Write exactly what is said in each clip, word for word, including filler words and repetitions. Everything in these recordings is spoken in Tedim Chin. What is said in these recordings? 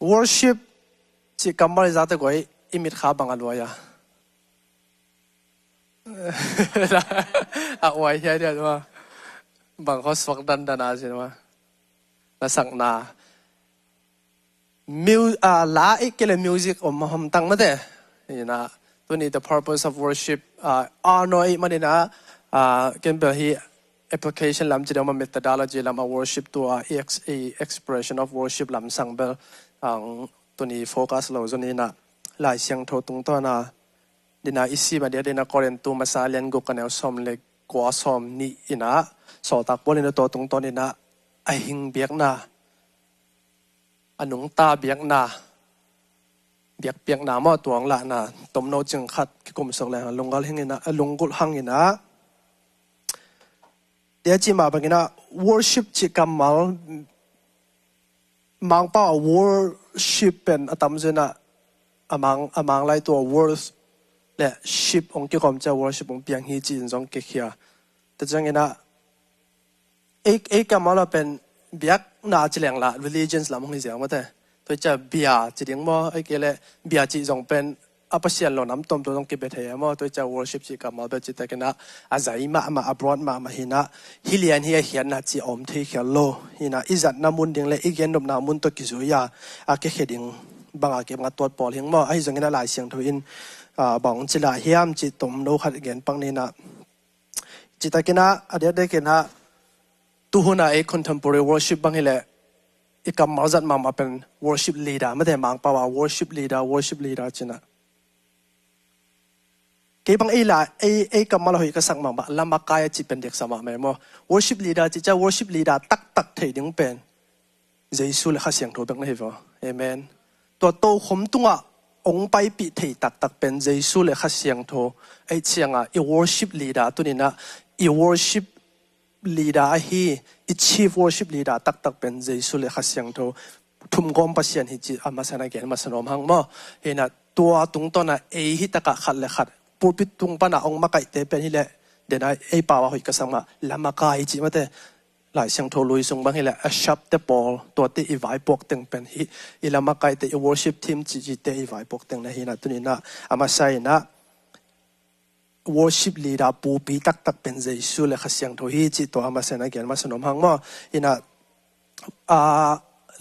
Worship cih kammal i zate guai i mitkha bang a luai a, a uai hiat hiat ma, bang kho suak dandan a sin ma, na sakna mu a la i kele music om hom tang mate. Ina tuni the purpose of worship a no i manina, ken bel hi application lam ci deuh ma, methodology lam a worship tua i expression of worship lam sang bel tuni focus lo zon ina, Lai Siangtho tungtawna dina i sim a dia dina Korintu masa lian guk a neu sawm le kua sawm nih ina, sawltak Paul ina tua tungtawn ina a hing biakna, a nungta biakna, biakpiakna maw, tuang lahna, tomno cing khat kikum sok leng a lunggulh hang ina, a lunggulh hang ina. Dia ci mah bangina worship cih kammal Mangpau a worship pen a tamzina a mang, a mang lai tua worth le ship ong kikom cia worship ong piang hi ci in zong kikhia. Te ciangina ei, ei kammal a pen biakna ci leng la religions lam hong hi ziang mate. Tua cia bia ci ding maw, ei kele bia ci zong pen a pasian lo nam tomto zong kibe thei a maw. Tua cia worship cih kammal bel cih takina a zai mahmah, a broad mahmah hina, hi lian hi a hiatna ci a om thei khial lo hina, i zatna mun ding le i gennopna mun tawh kizui a, a kikhe ding banga kipnga tuat pawl hing maw. Ahi zongina Lai Siangtho in bang ci la hiam cih tomno khat gen pak nina. Cih takina a diakdiakina tuhuna ei contemporary worship bang hileh i kammal zat mahmah pen worship leader mate, Mangpau a worship leader, worship leader cina. Kei bang ei la ei, ei kammal a hoih ka sak mahmah lamakai a cih pen diaksa mahmah maw. Worship leader cih cia worship leader taktak thei ding pen Jesu le Kha Siangtho bek na hi vaw. Amen. Tua tokhom tungah ong paipih thei taktak pen Jesu le Kha Siangtho. Ei cianga i worship leader tunina i worship leader ahi, i chief worship leader taktak pen Jesu le Kha Siangtho. Thumgawm Pasian hi ci a masana gen masa nuam hang maw. Hina tua tungtawna ei hi takah khat le khat pulpit tung pana ong makaihte pen hileh dena ei pau a hoih ka sak mah lamakai ci mate. Lai Siangtho lui sung bang hileh a shapte pawl tuate i vaipuak teng pen hi, i lamakaite i worship team cihcite i vaipuak teng na hina tunina a masa ina worship leader pupi taktak pen Jesu le Kha Siangtho hi cih tua a masa ina gen masa nuam hang maw. Ina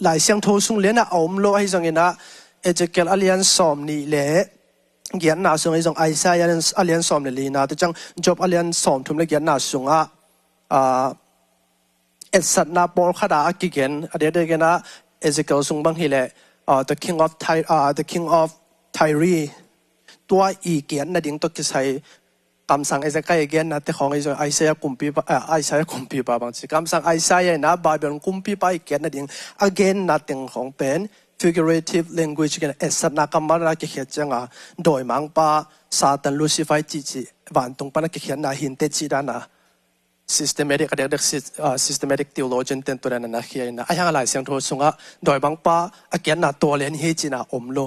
Lai Siangtho sung liana a om lo ahi zongina Ezekiel a lian sawm nih le giatna sung ahi zong Isaiah a lian sawm le lina tu ciang Job a lian sawm thum le giatna sungah etsatna pawlkhat a a kigen a diakdiakina Ezekiel sung bang hileh the king of Ty, the king of Tyre tua i kiatna ding tawh kisai kamsang Ezekiel i genna te khawng i zong Isaiah kumpipa, Isaiah kumpipa bang ci kamsang Isaiah ina Babylon kumpipa i kiatna ding a genna teng khawng pen figurative language gen etsatna kammal na kikhiat cianga dawimangpa Satan Lucifer cihcih vantung pana kikhiatna hinte cih dana systematic a diakdiak systematic theologian ten tua dana na khia ina a hiang a Lai Siangtho sungah dawimangpa a kiatna tua lian hi cina om lo.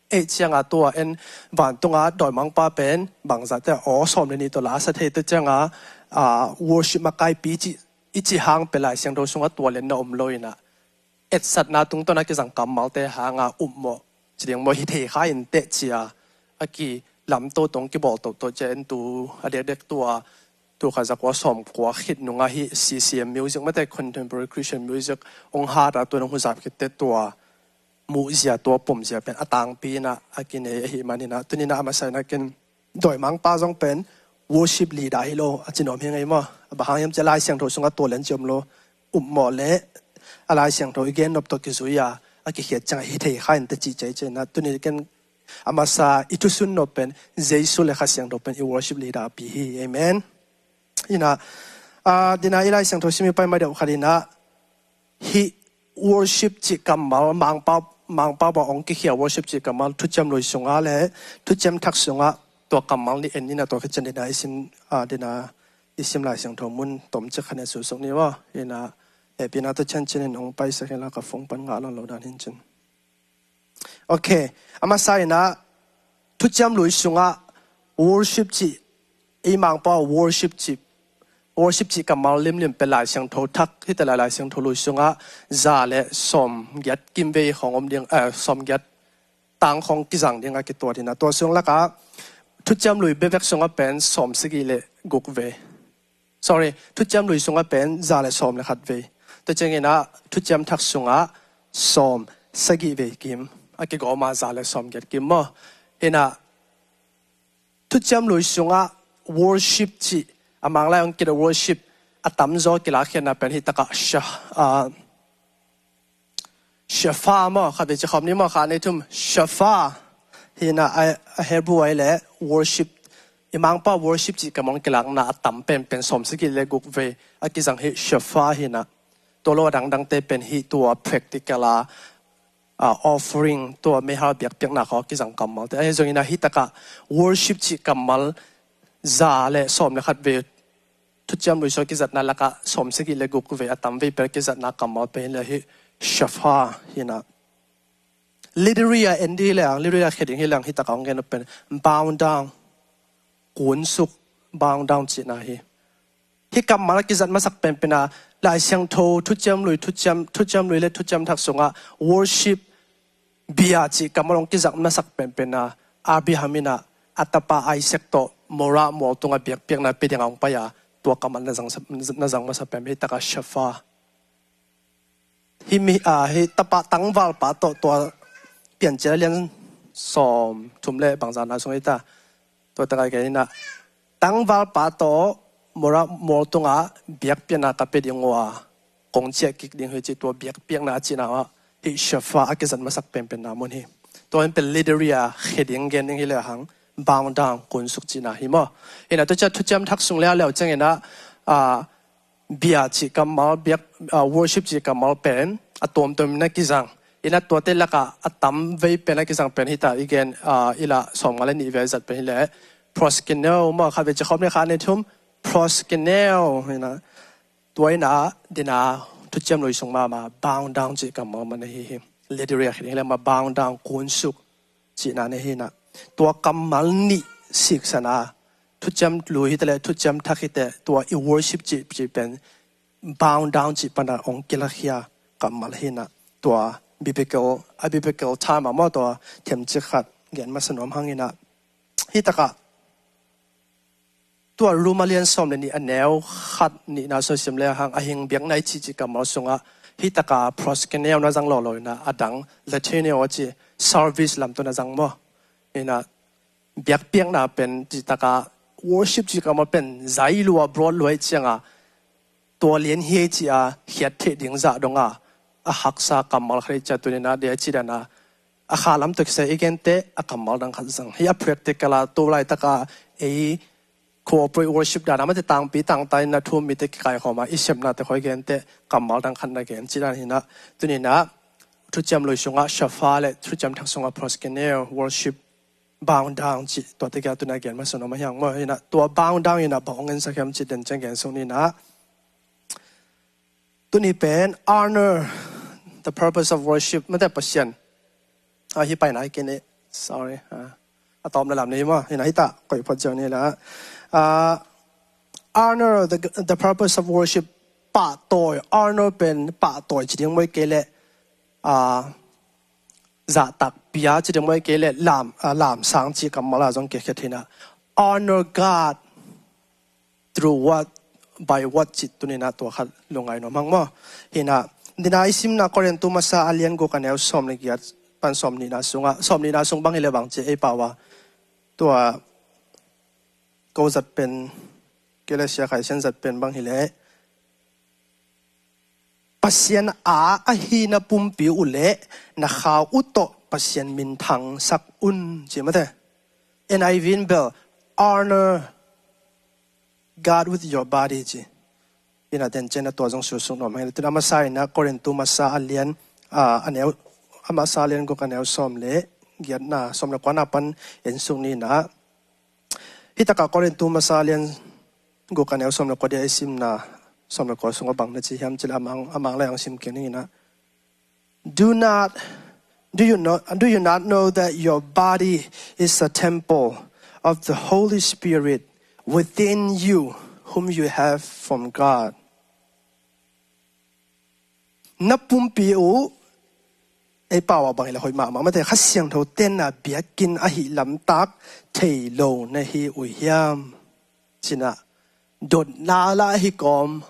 Ei cianga tua en vantunga dawimangpa pen bangzate aw sawm le ni tua la sa thei tu cianga worship makaipi cih i ci hang pe Lai Siangtho sungah tua lian na om lo ina etsatna tungtawna kizang kammalte hanga upmawh ci ding maw hi thei kha in teh cia a ki lamto tong kibawl toto cia en tu a diakdiak tua tu kha zakua sawm kua khit nunga hi C C M music mate contemporary Christian music ong hata tu nung huzap khitte tua muhzia tua pomzia pen a tangpi ina a kinei ahi manina tunina a masa ina ken dawimangpa zong pen worship leader hi lo a ci nuam hi ngei maw. A bang hang hiam cia Lai Siangtho sungah tua lian ci om lo. Upmawh le a Lai Siangtho i gennop tawh kizui a a kikhiat ciang hi thei kha in te cih cei cei na tuni ken a masa i thusun nop pen Jesu le Kha Siangtho pen i worship leader pi hi. Amen. Ina dina i Lai Siangtho simi pai ma deuh khat ina hi worship cih kammal Mangpau, Mangpau bang ong kikhia worship cih kammal Thuciam Lui sunga le Thuciam Thak sunga tua kammal ni en ina tua khit cian dina i sim, dina i sim Lai Siangtho mun tomcik khat ne susuk ni maw. Ina hehpihna tua cian cinin ong paisak ina ka phone pan ngah lon lo dan hin cin. Ok. A masa ina Thuciam Lui sungah worship cih, i Mangpau worship cih Worship cih kammal limlim pen Lai Siangtho thak hi ta leh, Lai Siangtho lui sungah za le sawmgiat kim vei khawng om ding, eh, sawmgiat tang khawng kizang ding a kituat hi na. Tua sung lakah Thuciam Lui bevek sungah pen sawmsagih le guk vei. Sorry, Thuciam Lui sungah pen za le sawm le khat vei. Tua ciangin ah Thuciam Thak sungah sawmsagih vei kim a kigawm a, za le sawmgiat kim maw. Hi na, Thuciam Lui sungah worship cih, a Manglai hong kilak worship a tamzaw kilakkhiatna pen hi takah sha, ah, shafah maw, khat vei ci khawm ni maw, khat nih thum, shafah. Hi na, a, a Hebrew ai le worship, i Mangpau worship cih kammal hong kilakna a tam penpen sawmsagih le guk vei a kizang hi shafah hi na. Tua lo a dangdangte pen hi tua practical a, ah, offering, tua meihal biakpiakna khawng kizang kammalte. Ahi zongin ah hi takah worship cih kammal za le sawm le khat vei, Thuciam Lui sung kizatna lakah sawmsagih le guk vei a tam vei pen kizatna kammal pen hi le hi shafah hi na. Liturgy a en ding hi leng, liturgy a khia ding hi leng hi takah hong gen pen bow down, kunsuk, bow down cihna hi. Hih kammal a kizat masak penpen a, Lai Siangtho, Thuciam Lui, Thuciam, Thuciam Lui le Thuciam Thak sungah worship, bia cih kammal hong kizat masak penpen a, Abraham in ah a tapa Isaac tawh Moriah mual tungah biakpiakna pia dingin hong pai a, tua kammal na zang, na zang masa pen hi takah shafah. Hih mi, ah, hih tapa tangvalpa tawh tua Piancil a lian sawm thum le bangzahna sung hi ta. Tua takah gen hi na, tangvalpa tawh Moriah mual tungah biakpiakna ka pia ding uh a, kong ciah kik ding hi ci, tua biakpiakna a cihna ah hih shafah a kizat masak penpenna mun hi. Tua in pen liturgy a khia ding gen ding hi le hang, bow down, kunsuk cihna hi maw. Hi na, tua ciang Thuciam Thak sung le a leu ciangin ah, ah, bia cih kammal, biak, ah, worship cih kammal pen a tuamtuam in a kizang. Hi na, tuate lakah a tam vei pen a kizang pen hi ta, i gen, ah, i la sawmnga le nih vei a zat pen hi le proskuneo maw, khat vei ci khawm ni, khat nih thum, proskuneo hi na. Tua in ah, hi na, Thuciam Lui sung mahmah bow down cih kammal mah na hi hi. Liturgy a khia ding hi le mah bow down, kunsuk cihna na hi na. Tua kammal nih siksan a, Thuciam Lui hi ta leh Thuciam Thak hi teh, tua i worship cih, cih pen bow down cih pan a hong kilakhia kammal hi na. Tua biblical, a biblical term a maw, tua themcik khat gen masa nuam hang hi na. Hi takah tua Rom a lian sawm le nih a neu khat nihna sung sim le hang, a hing biakna i cih cih kammal sungah hi takah proskuneo na zang lawlaw hi na, a dang latreuo a ci, service lam tawh na zang maw. Hi na, biakpiakna pen cih takah worship cih kammal pen zai lua, broad lua i ciangah tua lian hi ei ci a khiat theih ding zah dong a, a haksa kammal khat i ci a, tuni in ah dia i cih dan a, a kha lam tawh kisai i gen teh a kammal dang khat zang hi. A practical a tu laitak a ei corporate worship dan a, mate tangpi tangta in a thu um mite kikaikhawm a i sepnate khawng i gen teh kammal dang khat na gen cih dan hi na. Tuni in ah Thuciam Lui sungah shafah le Thuciam Thak sungah proskuneo, worship, bow down cih, tua te kia tuni a gen masa nuam a hiang maw. Hi na, tua bow down in ah bang hong ensak hiam cih den ciang gen suk ni na. Tuni pen honor the purpose of worship, mate Pasian. Ah, hi pai nai kei ni. Sorry. Ah, a tawpna lam ni maw. Hi na, hi ta, koih phot ziau ni la. Ah, honor the, the purpose of worship. Pahtawi, honor pen pahtawi ci ding maw, kei leh, ah, zahtak pia ci ding maw, kei leh lam, ah, lamsang cih kammal a zong kikhiat hi na. Honor God through what, by what cih tuni in ah tua khat lungngai nuam hang maw. Hi na, tuni in ah i simna Korintu masa a lian guk a neu sawm le giat pan sawm nihna sungah, sawm nihna sung bang hi le bang ci ei pau a, tua ko zat pen, kei leh Sia Khai Sian zat pen bang hi le, Pasian a, a hihna pumpi uh leh na khau uh tawh Pasian minthangsak un ci mate. N I V in bel, honor God with your body ci. Hi na, den ciang a tua zong susuk nuam hang. Tun a masa in ah Korintu masa a lian, ah, a neu, a masa a lian guk a neu sawm le giatna, sawm le kuana pan en suk ni na. Hi takah Korintu masa a lian guk a neu sawm le kua dia i simna, sawm le kua sungah bang na ci hiam cih leh a Mang, a Manglai hong sim kik ning in ah. Do not, do you not, do you not know that your body is a temple of the Holy Spirit within you, whom you have from God. Na pumpi uh, ei pau ah bang hi le hoih mahmah mate, Kha Siangtho tenna biakinn ahi lamtak thei lo na hi uh hiam? Cina dotna la hi kawm.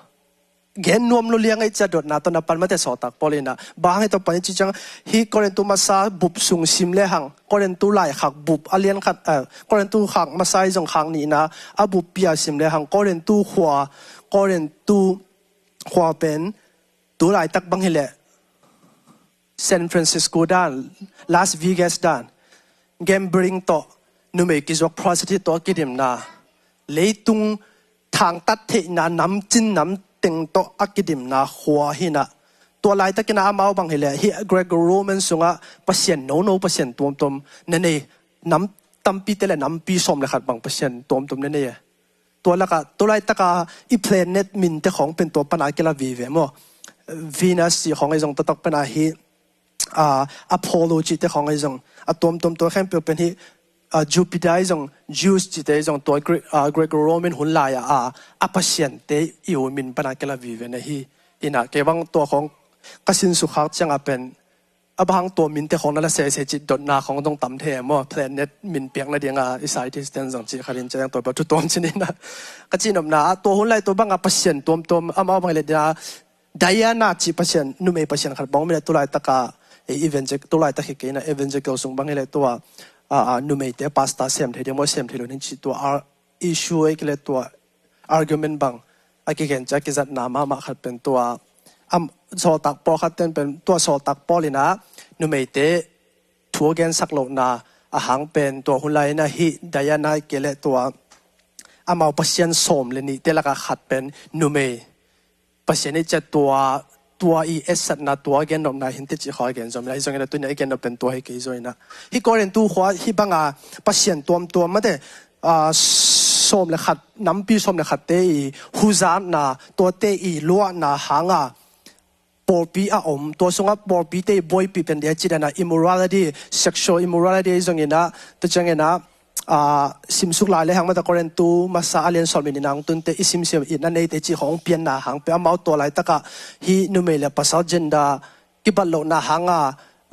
Gen nuam lo liang ei cia dotna tawh na pan mate Sawltak Paul ina. Bang hang hi tawh pan i ci ciang hi Korintu masa bup sung sim le hang, Korintu laikhak bup a lian khat, eh, Korintu khak masa i zong khak nihna a bup pia sim le hang, Korintu khua, Korintu khua pen tu laitak bang hi leh San Francisco dan, Las Vegas dan, gambling tawh, numei kizuak prostitute tawh a kidimna, leitung thangtat theihna, namcin namteng tawh a kidimna khua hi na. Tua laitakin ah amau bang hi leh hi Greco-Roman sungah pasian nono, pasian tuamtuam na nei, nam tampite le nampi sawm le khat bang pasian tuamtuam na nei e. Tua lakah tu laitaka i planet minte khawng pen tua pana kila vive maw? Venus cih khawng ei zong taktak pana hi, ah, Apollo cihte khawng ei zong a tuamtuam tua khempeuh pen hi, ah, Jupiter ei zong, Zeus cihte ei zong tua Gre-, ah, Greco-Roman hun lai-ah, ah, a pasiante i u min pana kila vive na hi. Ina kei bang tua khawng ka sinsuk khak ciangah pen a bang hang tua minte khawng na la sese cih dotna khawng dong tam thei maw? Planet min piak nadinga i scientist ten zong cih khatin ciang tua bang thu tuam cinin ah ka cihnopna ah tua hun lai tua banga pasian tuamtuam amau bang hi leh dia Diana cih pasian, numei pasian khat bang om hi leh tu laitaka, eh, evangel-, tu laitak hi kei na evangelical sung bang hi leh tua, ah, ah, numeite pastor sem thei ding maw, sem thei lo ding cih tua ar-, issue ei kei leh tua argument bang a kigen cia kizatna mahmah khat pen tua, am, Sawltak Paul khat ten pen tua Sawltak Paul ina numeite thu a gensak lohna a hang pen tua hun lai ina hi Diana i kei leh tua amau pasian sawm le nihte laka khat pen numei pasian i cia tua, tua i etsatna tua gennopna hinte cih khawng a gen zom ina hi zong ina tu ina i gennop pen tua hi kei zong ina hi Korintu khua hi banga pasian tuamtuam mate, ah, sawm le khat, nampi sawm le khatte i huzatna, tuate i luahna hanga pawlpi a om, tua sungah pawlpite i buaipih pen dia cih dana immorality, sexual immorality ei zong ina, tu ciang ina, ah, simsuk lai le hang mata Korintu masa a lian sawm le nihna hong tunte i simsim itna neite cih khawng pianna hang pen amau tua laitaka hi numei le pasal gender kibat lohna hanga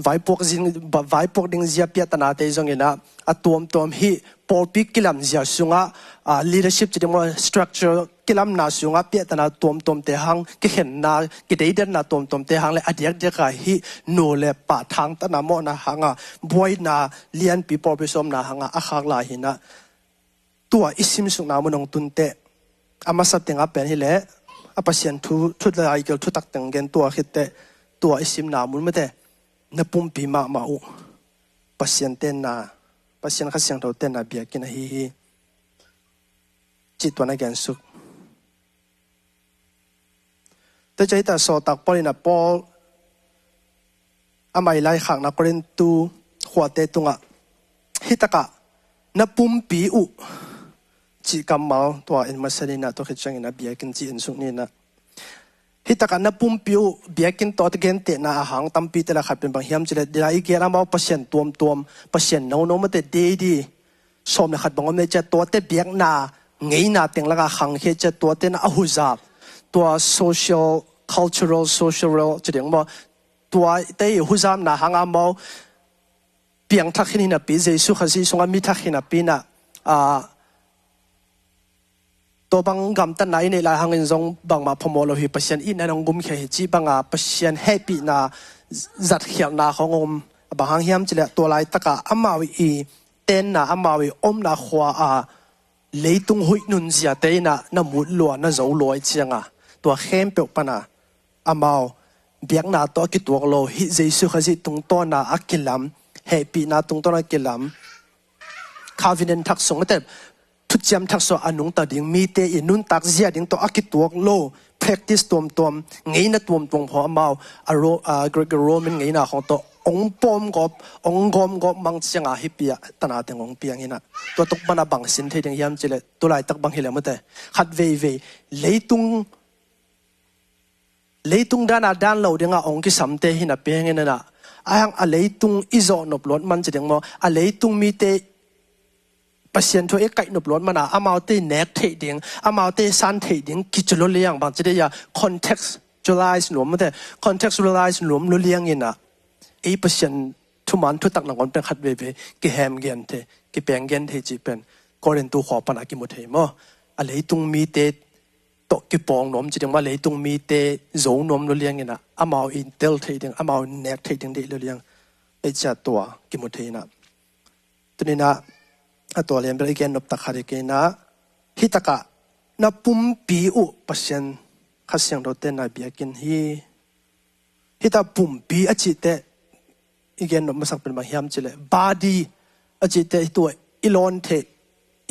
vaipuak zing, ba-, vaipuak ding zia piahtanate zong ina a tuamtuam hi pawlpi kilam zia sungah, ah, leadership ci ding maw, structure kilamna sungah piahtana tuamtuamte hang, kikhenna, kideidanna tuamtuamte hang le a diakdiaka hi nu le pa thangtatna mawhna hanga buaina lianpi pawlpi sawmna hanga a khak lai hi na. Tua i simsukna mun hong tunte a masa tengah pen hi leh a Pasian thu, thu lai kil thutak teng gen tua khitte tua i simna mun mate na pumpi mahmah uh Pasian tenna, Pasian Kha Siangtho tenna biakinn ahi hi. Cih tua na gen suk. Tua ciang hita Sawltak Paul ina Paul amah i laikhakna Korintu khuate tungah hitakah na pumpi uh cih kammal tua in masa nina tua khit ciangin a biakinn cih in suk nina. Hitakah na pumpi uh biakinn tawh a gentehna a hang tampi te la khat pen bang hiam cih leh dila i gen amau pasian tuamtuam, pasian nono mate deidi sawm le khat bang om le cia tuate biakna ngeina teng laka khangkhia cia tuate na a huzap tua social, cultural, social ci ding maw, tuate i huzapna hanga maw piangthak hi napi, Jesu Khazih sungah mi thak hi napi na, ah, tua bang gamtatna i neih lai hangin zong bangmah phamawh lo hi, Pasian itna in hong gumkhia hi cih banga Pasian hehpihna zatkhialhna khawng om. A bang hang hiam cih leh tua laitaka amau i tenna, amau i omna khua a leitung huih nunziate in ah na mut lua, na zo lua i cianga tua khempeuh pana amau biakna tawh a kituak lo, hih Jesu Khazih tungtawna a kilam, hehpihna tungtawna a kilam, covenant thak sung, mate, thuciam thak sung a nungta ding mite i nuntak zia ding tawh a kituak lo, practice tuamtuam, ngeina tuamtuam khawng amau a Ro-, a Greek Roman ngeina khawng tawh ong pawmgawp, ong gawmgawp mang cianga hih piahtana teng ong piang hi na. Tua tuk pana bang sin thei ding hiam cih leh tu laitak bang hi leh mate, khat veivei leitung, leitung dana dan lo dinga ong kisamte hi napi hangin ah, a hang a leitung i zawh nop luat man ci ding maw, a leitung mite Pasian thu i kaih nop luat mana amaute i nek theih ding, amaute i san theih ding kici lua liang, bang ci dei a, contextualize nuam mate, contextualize nuam lua liang ina, ei Pasian thuman thutak nangawn pen khat veve kihem gen thei, kipeng gen thei cih pen Korintu khua pana kimu thei maw? A leitung mite tawh kipawng nuam ci ding maw, leitung mite zo nuam lua liang ina, amau in tel theih ding, amau in nek theih ding deih lua liang, ei cia tua kimu thei ina. Tuni ina a tua lian bel i gen nop tak khat hi kei ina, hi takah na pumpi uh Pasian Kha Siangtho tenna biakinn hi. Hi ta pumpi a cihteh i gen nop masak pen bang hiam cileh, body a cihteh hi tua i lawn theih,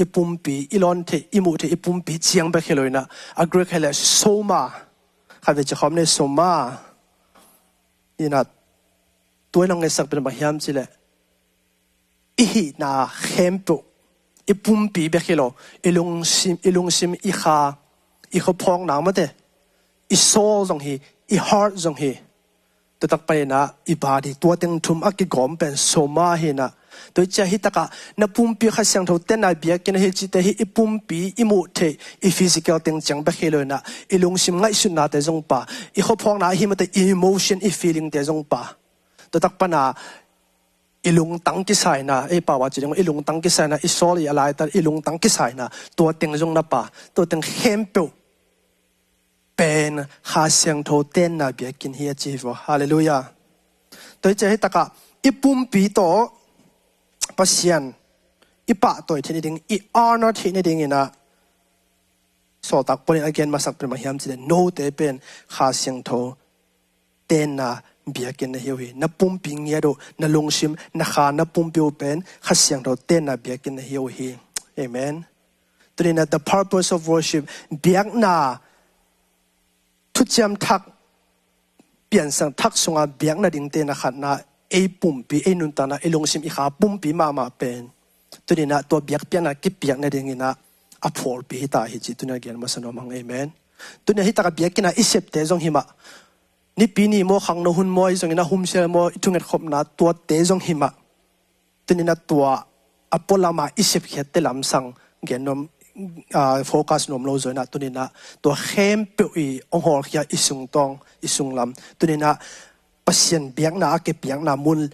i pumpi, i lawn theih, i muh theih, i pumpi ciang bek hi lo ina, a Greek hi leh soma, khat vei ci khawm ni, soma. Ina tua i nong ngetsak pen bang hiam cileh, i hihna khempeuh, i pumpi bek hi lo, i lungsim, i lungsim, i kha, i khuaphawkna mate, i soul zong hi, i heart zong hi. Tua tak pan ina i body, tua teng thum a kigawm pen soma hi ina. Tua i cia hi takah na pumpi Kha Siangtho tenna biakinn hi cihteh hi i pumpi, i muh theih, i physical teng ciang bek hi lo ina, i lungsim ngaihsutnate zong pa, i khuaphawkna hi mate, i emotion, i feeling te zong pa. Tua tak pana i lungtang kisa ina, ei pau a ci ding, i lungtang kisa ina, i soul i a laitan, i lungtang kisa ina, tua teng zong na pa, tua teng khempeuh pen Kha Siangtho tenna biakinn hi a ci hi vaw. Halleluiah. Tua i cia hi takah i pumpi tawh Pasian i pahtawi theih nading, i honor theih nading ina, sawltak Paul in a gen masak pen bang hiam cileh, note pen Kha Siangtho tenna biakinn na hi uh hi. Na pumpi ngiat uh, na lungsim, na kha, na pumpi uh pen Kha Siangtho tenna biakinn na hi uh hi. Amen. Tuni ina the purpose of worship, biakna, thuciam thak, piansak thak sunga biakna dingte na khatna, ei pumpi, ei nuntakna, ei lungsim, i kha pumpi mahmah pen tuni ina tua biakpiakna kipiak nading ina a phawlpi hi ta hi cih tuni ina gen masa nuam hang. Amen. Tuni ina hi takah biakinn a i septe zong hi mah, nipi ni maw, khangno hun maw, i zong ina humsial maw, i thungetkhopna tuate zong hi mah, tuni ina tua a pualama i sepkhiatte lamsang gen nuam, ah, focus nuam lo zaw ina, tuni ina tua khempeuh i hong hawlkhia i sungtawng, i sunglam. Tuni ina Pasian biakna a kipiakna mun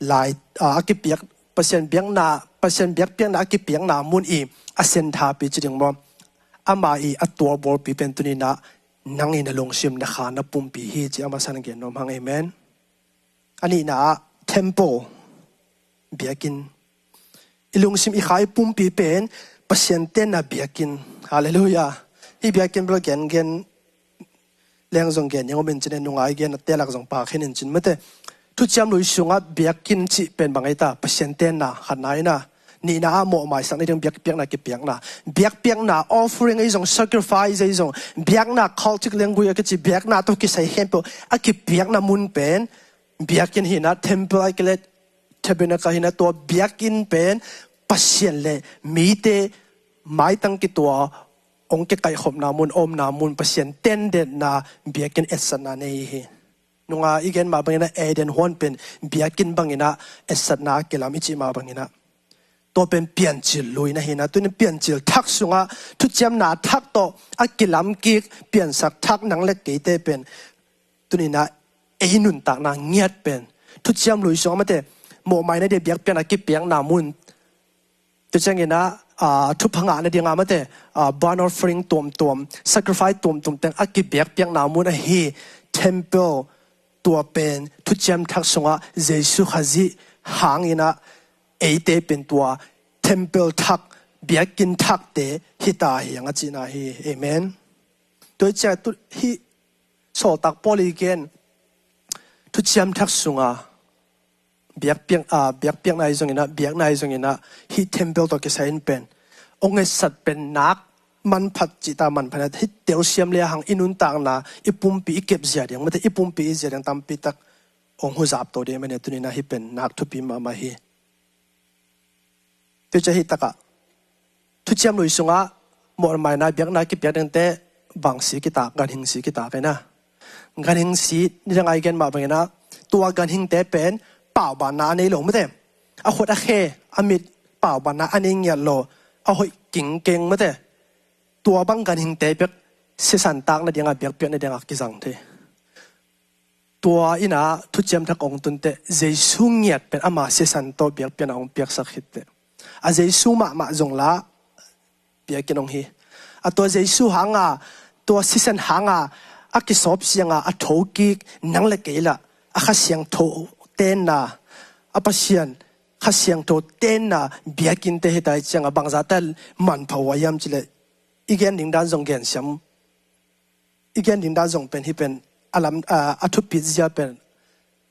lai, ah, a kipiak, Pasian biakna, Pasian biakpiakna a kipiakna mun i a senthapi ci ding maw, ama i a tualbawlpi pen tuni ina nang i na lungsim, na kha, na pumpi hi ci a masa in gen nuam hang. Amen. A nihna ah temple, biakinn. I lungsim, i kha, i pumpi pen Pasian tenna biakinn. Halleluiah. Hih biakinn bel gengen leng zong gen ning om in cin, nungai gen a telak zong pa khin in cin mate. Thuciam Lui sungah biakinn cih pen bang ei ta, Pasian tenna khatna ina, nihna ah mawhmaisak nading biakpiakna kipiakna, biakpiakna offering ei zong, sacrifice ei zong, biakna, cultic language a kici biakna tawh kisai khempeuh a kipiakna mun pen biakinn hi ina, temple ai kile, tabernacle hi ina, tua biakinn pen Pasian le mite maitang kitua hong kikaihkhopna mun, omna mun, Pasian tendetna biakinn etsatna nei hi. Nunga i gen mah bang ina Eden huan pen biakinn bang ina etsatna a kilam i cih mah bang ina tua pen Piancil Lui na hi ina, tuni Piancil thak sungah thuciamna thak tawh a kilam kik piansak thak nang le keite pen tuni ina ei nuntakna ngiat pen Thuciam Lui sungah mate, mawhmaina dia biakpiakna kipiakna mun. Tua ciang ina, ah, thupha ngahna dinga mate, ah, burnt offering tuamtuam, sacrifice tuamtuam teng a kibiakpiakna mun ahi temple, tua pen thuciam thak sungah Jesu Khazih hang ina eite pen tua temple thak, biakinn thakte hi ta hi hang a cihna hi. Amen. Tua i cia tu hih sawltak Paul i gen thuciam thak sunga biakpiak, ah, biakpiakna i zong ina, biakna i zong ina, hih temple tawh kisai in pen hong etsat pen nak manphat cihta manphat ina, hih telsiam le hang i nuntakna, i pumpi i kep zia ding mate, i pumpi i zia ding tampi tak hong huzap to ding mane, tuni ina hih pen nak thupi mahmah hi. Tua ciang hih takah Thuciam Lui sungah mawhmaina biakna kipiak dingte bang si kitak, ganhing si kitak ina. Ganhing si ni dang a i gen mah bang ina, tua ganhingte pen paubanna a nei lo mate. A khut a khe, a mit, pau banah a nei ngiat lo, a hoih kingkeng mate, tua bang ganhingte bek sisan tak nadinga biakpiak nadinga kizang thei. Tua inah Thuciam Thak ong tun teh Jesu ngiat pen ama sisan tawh biakpiakna ong piaksak khit teh, a Jesu mahmah zong lah biakinn ong hi. A tua Jesu hanga, tua sisan hanga a kisawp sianga a thokik nang le kei lah a Kha Siangtho tenna, a Pasian Kha Siangtho tenna biakinnte hi tai cianga bangzahta manpha uh a hiam cileh, i gen ding dan zong gensiam, i gen ding dan zong pen hih pen a lam, a, a thupit zia pen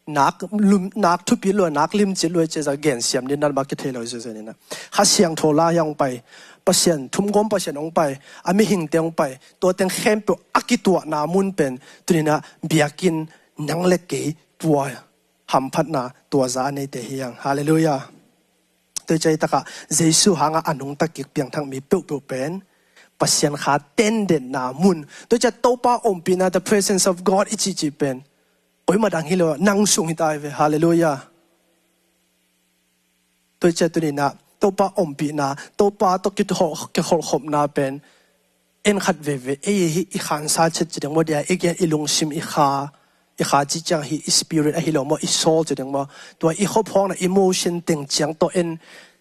nak lum, nak thupit lua, nak limcit lua cia za gensiam ding dan bak kithei lo zia zia nina. Kha Siangtho la hi ong pai, Pasian thumgawm Pasian ong pai, a mihingte ong pai, tua teng khempeuh a kituahna mun pen tunina biakinn nang le kei tua hamphatna tua za a neite hi ang. Halleluiah. Tua ciah takah Jesu hanga a nungta kik piangthak mi peuhpeuh pen Pasian Kha tendetna mun. Tua ciah Topa ompihna, the presence of God i cihcih pen koima dang hi lo, nang sung hi tai ve. Halleluiah. Tua ciah tuninah Topa ompihna, Topa tawh kihol, kiholkhopna pen en khat veve ei hi i khansa chet ci ding maw, dia i gen i lungsim i kha, i kha ci ciang hi i spirit ahi lo maw, i soul ci ding maw, tua i khop hawkna emotion teng ciang tawh en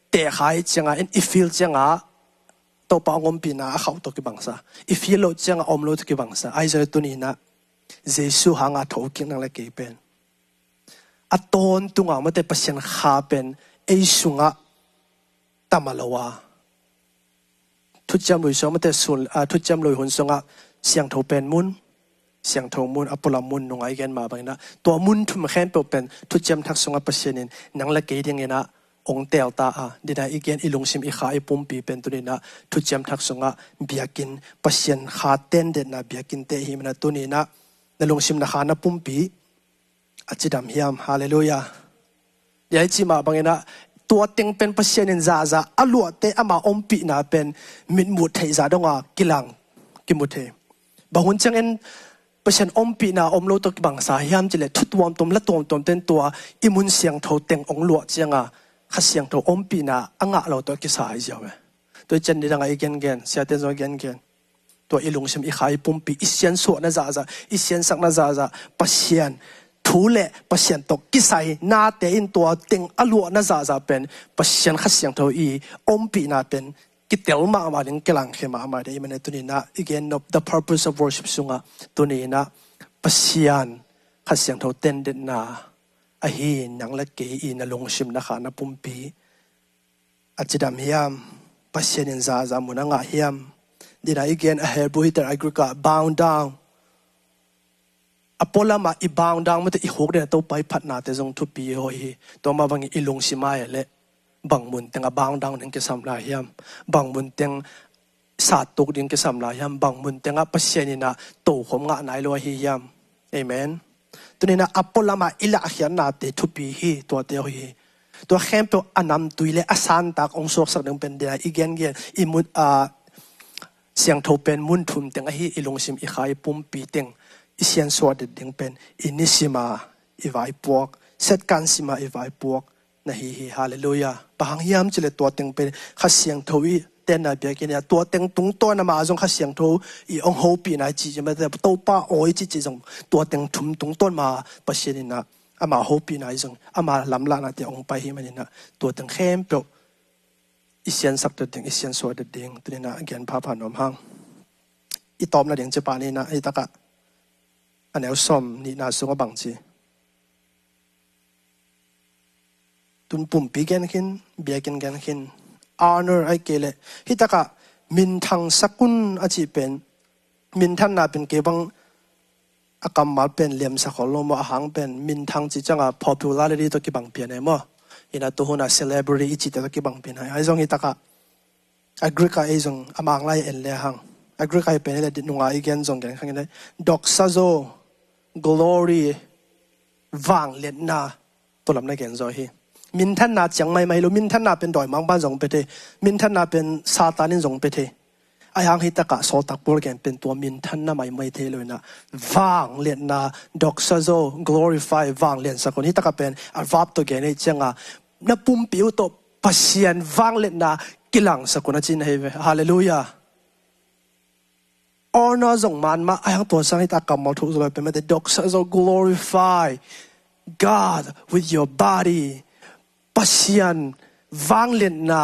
teh kha i cianga en i feel cianga Topa a ngompihna a khauh tawh kibangsa, i feel lo cianga om lo tawh kibangsa. Ahi zong tuninah Jesu hanga thokik nang le kei pen a tawntunga mate Pasian Kha pen ei sungah tam a lo a, thuciam lui sung mate sun, a, thuciam lui hun sungah siangtho pen mun, siangtho mun, a pualam mun nungai gen mah banginah tua mun thum khempeuh pen Thuciam Thak sungah Pasian in nang le kei dinginah ong telta a, dinah i gen i lungsim i kha i pumpi pen tuninah Thuciam Thak sungah biakinn, Pasian Kha tendetna biakinnte i hih manah tuninah na lungsim na kha na pumpi a cidam hiam? Halleluiah. Dia i cih mah banginah tua teng pen Pasian in zahzah a luahte ama ompihna pen mitmuh theihzah donga kilang kimu thei. Bang hun ciangin Pasian ompihna om lo tawh kibangsa hiam cileh thu tuamtuam la tuamtuam ten tua i mun siangtho teng ong luah cianga Kha Siangtho ompihna a ngah lo tawh kisa hi ziau e. Tua i cian nidangah i gengen, siaten zong i gengen. Tua i lungsim i kha i pumpi i siansuahna zahzah, i siansakna zahzah, Pasian thu le Pasian tawh kisai nate in tua teng a luahna zahzah pen Pasian Kha Siangtho i ompihna pen kitel mahmah ding, kilangkhia mahmah ding i manah tuninah i gen nop the purpose of worship sungah tuninah Pasian Kha Siangtho tendetna ahi nang le kei i na lungsim na kha na pumpi a cidam hiam? Pasian in zahzah mun a ngah hiam? Dinah i gen a Hebrew hiter a Greek ah bound down. A pualamah i bound down mate i huk dena Topa i phatnate zong thupi hawi hi. Tua mah bangin i lungsim ai le bang mun tengah bound down ding kisam lai hiam? Bang mun teng sattuk ding kisam lai hiam? Bang mun tengah Pasian inah tokhom ngah nai lo ahi hiam? Amen. Tuninah a pualamah i lahkhiatnate thupi hi, tuate aw hi. Tua khempeuh a namtui le a santak ong suaksak ding pen dinah i gengen i mun a siangtho pen mun thum teng ahi, i lungsim i kha i pumpi teng i siansuah det ding pen i nisima i vaipuak, setkan sima i vaipuak na hi hi. Halleluiah. Bang hang hiam cileh tua teng pen Kha Siangtho i tenna biakinn a, tua teng tungtawn ama zong Kha Siangtho i ong hopihna i cihcih mate Topa aw i cihcih zong tua teng thum tungtawn ma Pasian inah ama hopihna i zong ama lamlahnate ong pai hi maninah tua teng khempeuh i siansak det ding, i siansuah det ding tuninah gen phapha nuam hang. I tawpna ding cipah ninah i takah a neu sawm nihna sungah bang ci tun pumpi gen khin, biakinn gen khin, honor ai kei leh hih takah minthang sakun a cih pen minthanna pen kei bang a kammal pen liamsa khol lo maw, a hang pen minthang cih cianga popularity tawh kibang pian e maw? Inah tuhuna celebrity i cihte tawh kibang pian hai. Ahi zong hih takah a Greek ah ei zong a manglai en le hang a Greek ah i pen i le nunga i gen zong gen khang i le doxazo, glory, vangliatna, tua lam na gen zaw hi. Minthanna ciang maimai lo, minthanna pen dawimangpan zong pe thei, minthanna pen Satan in zong pe thei. Ahi hang hih takah sawltak Paul gen pen tua minthanna maimai thei lo inah vangliatna, doxazo, glorify, vanglian sakun. Hih takah pen a verb tawh gen ei cianga na pumpi uh tawh Pasian vangliatna kilangsak un a ci na hi ve. Halleluiah. Honor zong man mah, a hang tua sang hi ta, kammal thuk zo lo pen mate, doxa zo, glorify God with your body. Pasian vangliatna,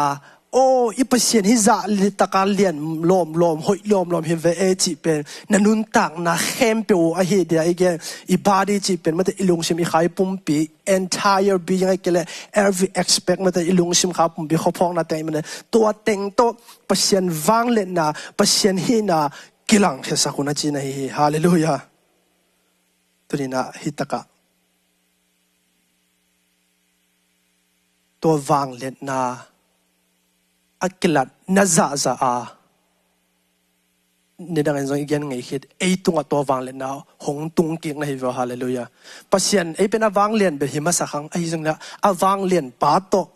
aw, i Pasian hi zah taka lian lawmlawm, hoih lawmlawm hi ve e cih pen na nuntakna khempeuh uh ahi dia i gen. I body cih pen mate, i lungsim, i kha, i pumpi, entire being, ahih kei leh every aspect mate, i lungsim, kha, pumpi, khuaphawkna teng mate, tua teng tawh Pasian vangliatna, Pasian hihna kilangkhiasak un a ci na hi hi. Halleluiah. Tuni-in ah hih takah tua vangliatna a kilat na zahzah a, nidangin zong i gen ngei khit, ei tungah tua vangliatna hong tung kik na hi ve aw. Halleluiah. Pasian ei pen a vanglian bek hi masa kha, ahi zongin ah a vanglian pa tawh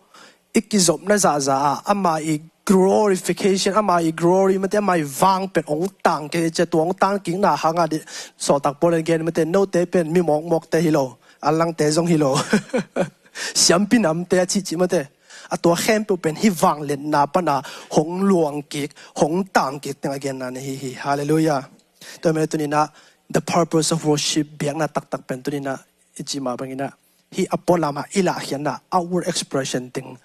i kizopna zahzah a, ama i glorification, ama i glory mate, ama i vang pen hong tang kik, cia tua hong tang kikna hang a di, sawltak Paul in gen mate, note pen mi mawkmawkte hi lo, a langte zong hi lo. Siampi namte a cihcih mate. A tua khempeuh pen hih vangliatna pana hong luang kik, hong tang kik teng a genna na hi hi. Halleluiah. Tua ahih manin tuni-in ah the purpose of worship, biakna taktak pen tuni-in ah i cih mah bangin ah hih a pualam ah i lahkhiatna, outward expression teng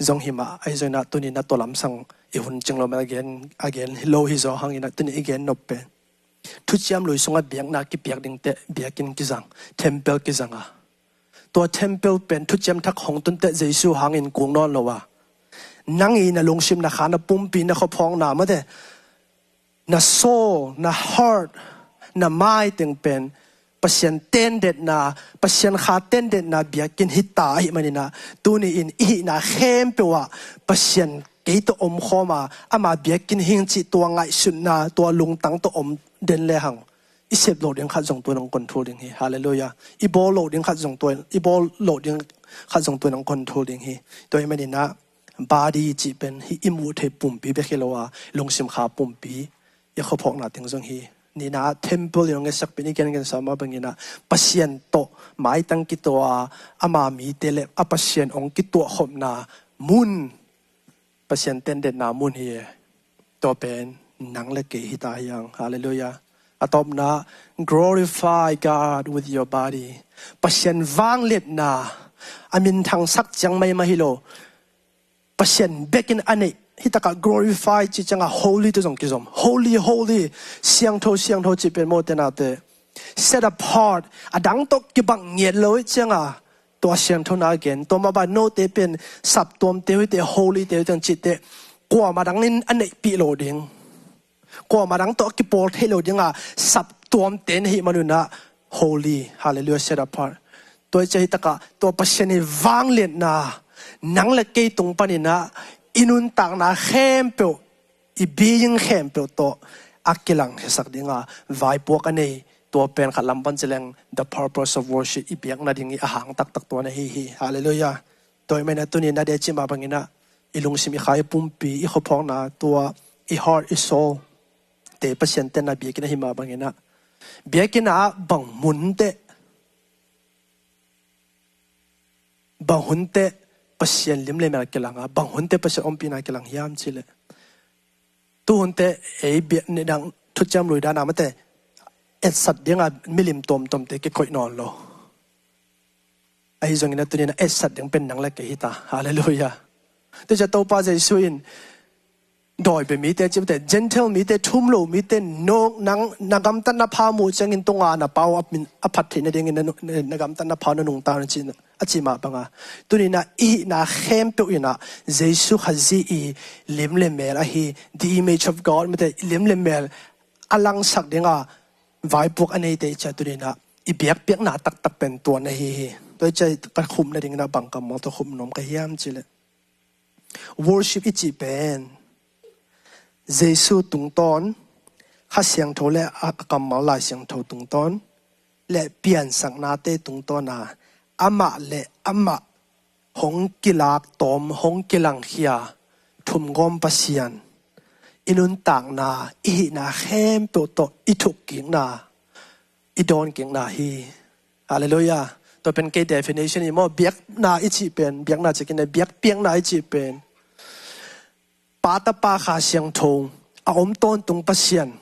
zong hi mah, ahi zongin ah tuni-in ah tua lamsang i hun cing lo mah a gen, a gen hi lo hi zaw hangin ah tuni i gen nop pen Thuciam Lui sungah biakna kipiak ding teh biakinn kizang, temple kizang a, tua temple pen Thuciam Thak hong tun teh Jesu hangin kung nawn lo a, nang i na lungsim, na kha, na pumpi, na khuaphawkna mate, na soul, na heart, na mind teng pen Pasian tendetna, Pasian kha tendetna biakinn hi ta ahih manin ah, tuni-in i hihna khempeuh ah Pasian kei tawh omkhawm a, ama biakinn hing cih tua ngaihsutna, tua lungtang tawh om den le hang, i sep loh ding khat zong tua in hong konthul ding hi. Halleluiah. I bawl loh ding khat zong tua in, i bawl loh ding khat zong tua in hong konthul ding hi. Tua ahih manin ah body cih pen hih i muh theih pumpi bek hi lo a, lungsim, kha, pumpi, i khuaphawkna teng zong hi. Nihna ah temple in hong ngetsak pen i gen gensa mah bangin ah Pasian tawh maitang kituah a, ama mite le a Pasian hong kituahkhopna mun, Pasian tendetna mun hi e. Tua pen nang le kei hi ta hi hang. Halleluiah. A tawpna, glorify God with your body. Pasian vangliatna, a minthangsak ciang maimah hi lo, Pasian bekin a neih, hih takah glorify cih ciangah holy tawh zong kizom. Holy, holy, siangtho, siangtho cih pen mawte nate, set apart, a dang tawh kibang ngiat lo ih ciangah tua siangthona a gen. Tua mah bang note pen saptuamte uh hi teh, holyte uh hi teh cih teh, kuamah dangin a neihpih lo ding, kuamah dang tawh a kipawl thei lo ding a saptuamte na hih manun ah holy. Halleluiah, set apart. Tua ih ciah hih takah tua Pasian i vangliatna nang le kei tung panin ah i nuntakna khempeuh, i being khempeuh tawh a kilangkhiasak ding a vaipuak a nei, tua pen khat lam pan ci leng the purpose of worship, i biak nading i a hang taktak tua na hi hi. Halleluiah. Tua ahih manin ah tuni-in ah dei cih mah bangin ah i lungsim, i kha, i pumpi, i khuaphawkna, tua i heart, i soul te Pasian tenna biakinn ahi mah bangin ah, biakinn ah bang mun teh, bang hun teh Pasian lim le mel kilang a, bang hun teh Pasian ompihna kilang hiam cih leh, tu hun teh ei biak nidang Thuciam Lui dan a mate, etsat ding a milim tuamtuamte kikoih nawn lo. Ahi zongin ah tuni-in ah etsat ding pen nang le kei hi ta. Halleluiah. Tua ciah Topa Jesu in dawi bia mite, cih mate, Gentile mite, thu um lo mite, no, nang, na gamtatna pha muh ciangin tung a, na Pa uh a min, a phat theih nadingin na nu-, na gamtatna pha na nungta un, a cih, a cih mah bang a, tuni-in ah i hihna khempeuh in ah Jesu Khazih i lim le mel ahi, the image of God mate, lim le mel a langsak ding a vaipuak a neite ih ciah tuni-in ah i biakpiakna taktak pen tua na hi hi. Tua ih ciah ka khum nadingin ah bang kammal tawh khum nuam ka hiam cih leh, worship i cih pen Jesu tungtawn, Kha Siangtho le a, a kammal Lai Siangtho tungtawn le piansaknate tungtawn a, amah le amah hong kilak tawm, hong kilangkhia thumgawm Pasian i nuntakna, i hihna khempeuh tawh i thukkikna, i dawnkikna hi. Halleluiah. Tua pen kei definition hi maw, biakna i cih pen, biakna cikin a biakpiakna i cih pen, Pa, Tapa, Kha Siangtho a om tawntung Pasian.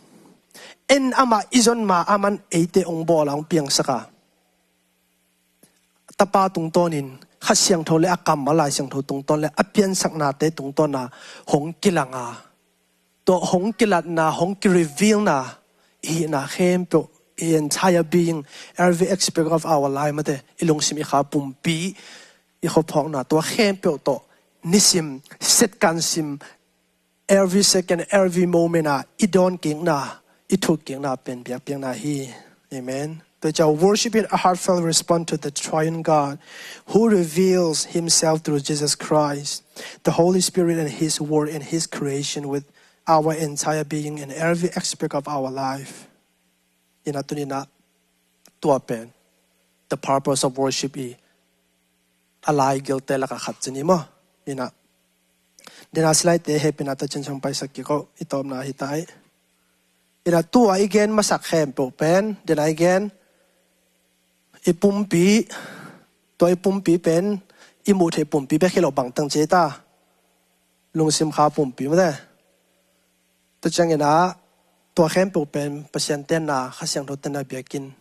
En amah i zon ma aman eite hong bawl a hong piangsak a, Tapa tungtawnin Kha Siangtho le a kammal Lai Siangtho tungtawn le a piansaknate tungtawna hong kilang a, tua hong kilatna, hong kirevealna, i hihna khempeuh, i entire being, every aspect of our life, mate, i lungsim, i kha pumpi, i khuaphawkna, tua khempeuh tawh nisim, setkan sim, every second, every moment ah i dawnkikna, i thukkikna pen biakpiakna hi. Amen. Tua ciang, worship is a heartfelt response to the triune God, who reveals himself through Jesus Christ, the Holy Spirit, and his word and his creation with our entire being and every aspect of our life. Ina, tuni-in ah tua pen the purpose of worship i a laigilte lakah khat ci ni maw. Ina, dena silaite hehpihna tawh cincin paisak kik o, i tawpna hi ta hi. Ina, tua i gen masak khempeuh pen, dena i gen, i pumpi, tua i pumpi pen i muh theih pumpi bek hi lo, bangteng ci ta, lungsim, kha pumpi, mate. Tua ciangin ah tua khempeuh pen Pasian tenna, Kha Siangtho tenna biakinn,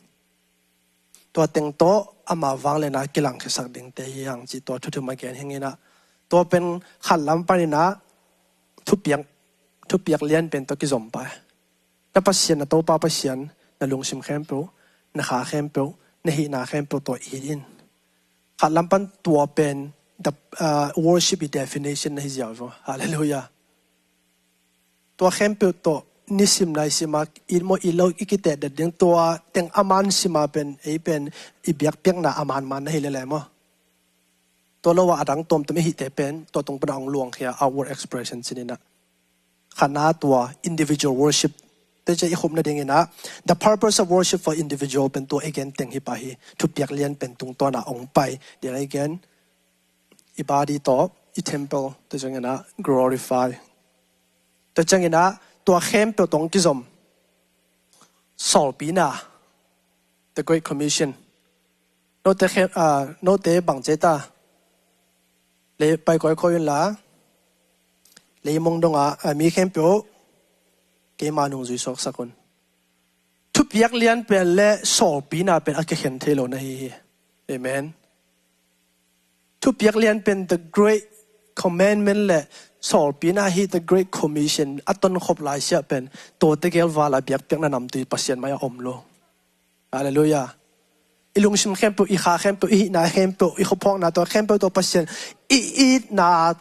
tua teng tawh ama vangliatna kilangkhiasak dingte hi hang cih tua thu thum a gen hi ing. Ina, tua pen khat lam panin ah thupiak, thupiak lian pen tawh kizom pah. Na Pasian, na Topa Pasian, na lungsim khempeuh, na kha khempeuh, na hihna khempeuh tawh it in. Khat lam pan tua pen the, uh, worship i definition na hi ziau hi. Hallelujah. Tua khempeuh tawh nisim naisim a it maw, it lo i kitetdet ding, tua teng a man sim a pen, ei pen i biakpiakna a manman na hi lel e maw. Tua lo a a dang tuamtuam i hihte pen tua tung pana hong luangkhia, outward expression ci ni. Ina, khatna tua individual worship, tua ciang i khupna dingin ah the purpose of worship for individual pen tua i gen teng hi pah hi. Thupiak lian pen tungtawna hong pai, dena i gen, i body tawh, i temple, tua ciangin ah glorify. Tua ciangin ah tua khempeuh tawh hong kizom sawlpina, the Great Commission. Note khe-, ah, note bang ci ta, lei pai kawikawi un la, leimong dong a, ah, mi khempeuh keima nungzui suaksak un. Thupiak lian pen le sawlpina pen a kikhen thei lo na hi hi. Amen. Thupiak lian pen the great commandment le sawlpina hi, the great commission, a tonkhop laisiah pen tua tegel val a biakpiakna namtui Pasian mai-ah om lo. Hallelujah. I lungsim khempeuh, i kha khempeuh, i hihna khempeuh, i khuaphawkna tawh khempeuh tawh Pasian i itna,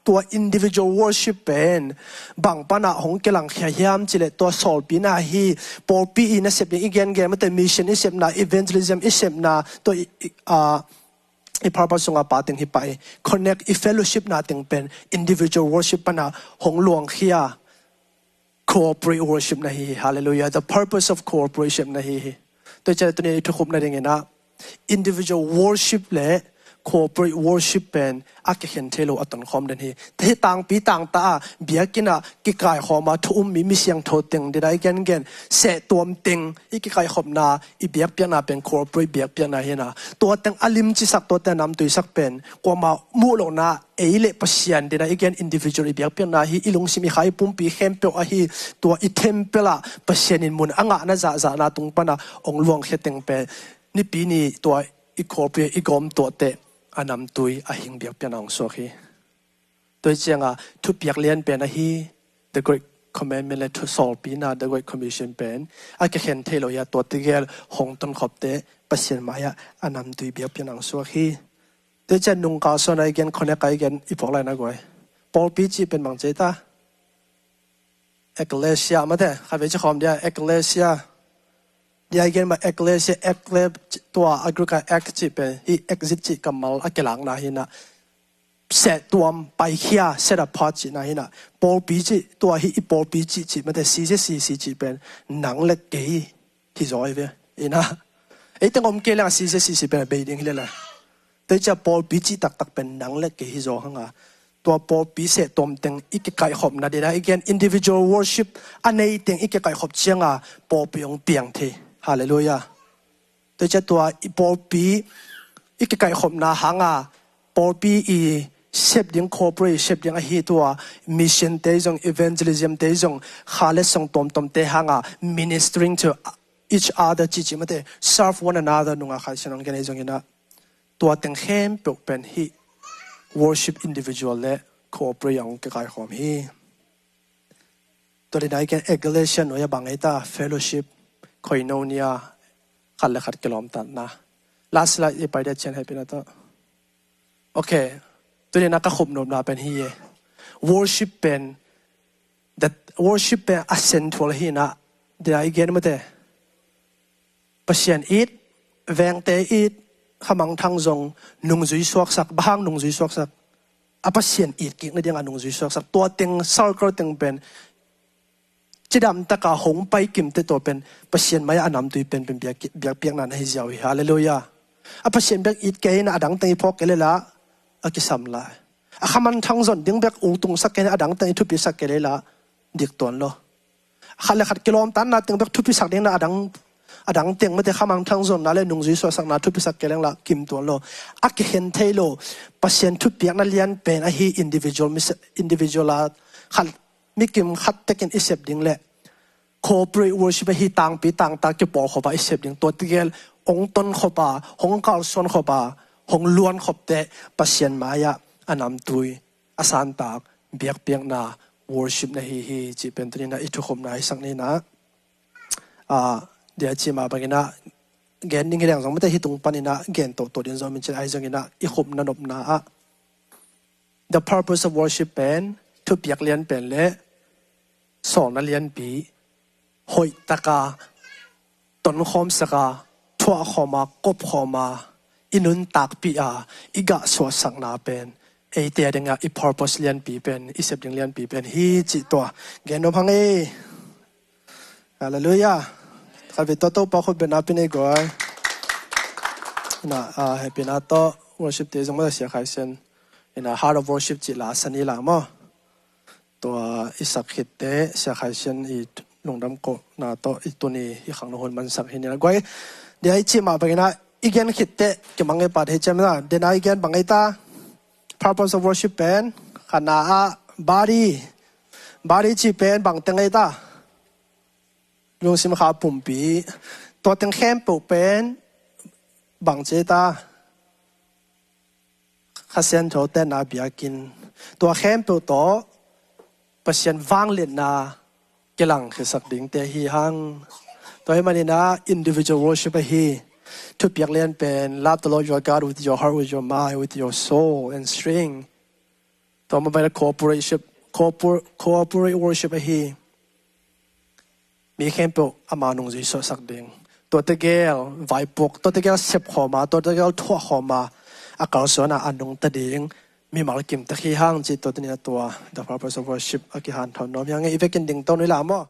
tua individual worship pen bang pana hong kilangkhia hiam cih leh tua sawlpina hi. Pawlpi i nasep ding i gengen, mate, mission i sepna, evangelism i sepna, tua i, i, ah, i purpose sunga pa teng hi pah hi. Connect, i fellowship na teng pen individual worship pana hong luangkhia, corporate worship na hi hi. Hallelujah. The purpose of corporate worship na hi hi. Tua ciang tuni i thukhupna dingin ah individual worship le corporate worship pen a kikhen thei lo a tonkhawm den hi. Hih tangpi tangta a biakinn ah kikaikhawm a thu um mi, mi siangtho teng, dena i gengen, sehtuam teng i kikaikhopna, i biakpiakna pen corporate biakpiakna hi na. Tua teng a limcisak, tua teng a namtuisak pen kuamah muh lohna, ei le Pasian, dena i gen individual i biakpiakna hi, i lungsim, i kha, i pumpi khempeuh ahi. Tua i temple ah Pasian in mun a ngahna zahzahna tung pana hong luangkhia teng pen nipi ni tua i corporate, i gawm tuahteh a namtui a hing biakpiakna hong suak hi. Tua hi cianga thupiak lian pen ahi, the great commandment le thu sawlpina, the great commission pen a kikhen thei lo hi a, tua tegel hong tonkhopteh Pasian mai-ah a namtui biakpiakna hong suak hi. Tua ciang nung kalsuan a i gen, connect a i gen, i phawk lai na guai. Pawlpi cih pen bang ci ta? Ekklesia, mate, kha vei ci khawm dia, ekklesia. Dia i gen mah, ekklesia, ekkle, tua a Greek a ek cih pen hih exit cih kammal a kilakna hi na. Sehtuam, paikhia, set apart cihna hi na. Pawlpi cih, tua hih i pawlpi cih cih, mate, C Z C C cih pen nang le kei hi zaw hi ve. Ina, ei teng om kei leng a C Z C C pen a bei ding hi lel a. Tua hi ciang pawlpi cih taktak pen nang le kei hi zaw hang a. Tua pawlpi sehtuam teng i kikaihkhopna, dena i gen individual worship a nei teng i kikaihkhop cianga pawlpi hong piang thei. Hallelujah. Tua hi ciang tua i pawlpi i kikaihkhopna hanga pawlpi i sep ding, corporate i sep ding ahi tua, mission te zong, evangelism te zong, kha le song tomtom te hanga ministering to each other cici mate, serve one another nunga khaisian ong gen ahi zongina, tua teng khempeuh pen hi worship individual le corporate ong kikaikhawm hi. Tua dina i gen ecclesia nuai a bang ei ta, fellowship, koinonia, khat le khat kilawmtatna. Last slide i pai dia cian hepina to. Okay. Tua dina ka khupnopna pen hi ye. Worship pen, that worship pen a central hi na, dia i gen mate. Pasian it, vengte it, khamangthang zong nungzui suaksak, bahang nungzui suaksak. A Pasian it kik na dinga nungzui suaksak. Tua teng, circle teng pen cidam taka hong pai kimte tua pen Pasian mai a namtui pen pen biak, biakpiakna na hi ziau hi. Halleluia. A Pasian bek it kei na adang teng i phawk kei lela a kisam lai. A khamangthang zon ding bek ultungsak kei na adang teng i thupisak kei lela dik tuan lo. Khat le khat kilawmtatna teng bek thupisak ding na adang, adang teng mate khamangthang zonna le nungzui suahsakna thupisak kei leng la kim tuan lo. A kikhen thei lo. Pasian thupiakna lian pen ahi individual, individual a khat, mikim khat tekin i sep ding le corporate worship ahi tangpi tangta kipawlkhop a i sep ding. Tua tegel ong tonkhop a, hong kalsuankhop a, hong luankhopte Pasian mai-ah a namtui, a santak, biakpiakna, worship na hi hi cih pen tua nina i thukhupna i sak nina. Dia cih mah bangina gen ding hi leng zong mate hi tung panina gen toto din zong min cin ahi zongina i khupna nopna ah the purpose of worship pen thupiak lian pen le sawlna lianpi hoihtaka tonkhawmsaka thuahkhawma kopkhawma i nuntakpih a i gahsuahsakna pen eite a dinga i purpose lianpi pen i sep ding lianpi pen hi cih tua gen nop hang ei. Halleluia. Khatvei tawh Topa khut bena pin ei guai. Ina, ah, hepina tawh worship te zong mah sia khaisen. Ina, heart of worship cih la sani la maw. Tua i sak khitte sia khaisen i lungdam kohna tawh i tuni i khang nung hun mansak hi nila guai. Dia i cih mah bangina i gen khitte kimang ei pat hi ciamna. Dena i gen bang ei ta. Purpose of worship pen khatna ah body. Body cih pen bang teng ei ta. Lungsim kha pumpi. Tua teng khempeuh pen bang ci ei ta. Kha Siangtho tenna biakinn. Tua khempeuh tawh Pasian vangliatna kilang khiasak dingte hi hang. Tua hi manina individual worship ahi. Thupiak lian pen love the Lord your God with your heart, with your mind, with your soul and strength. Tua mah bangina corporate worship, corpor-, corporate worship ahi. Mi khempeuh ama nungzui suahsak ding. Tua tegel vaipuk, tua tegel sepkhawma, tua tegel thuahkhawma a kalsuana a nungta ding mimal kimtek hi hang cih tua tuni a tua the purpose of worship a kihanthawn nuam hi hang. I vekin ding to nui la maw.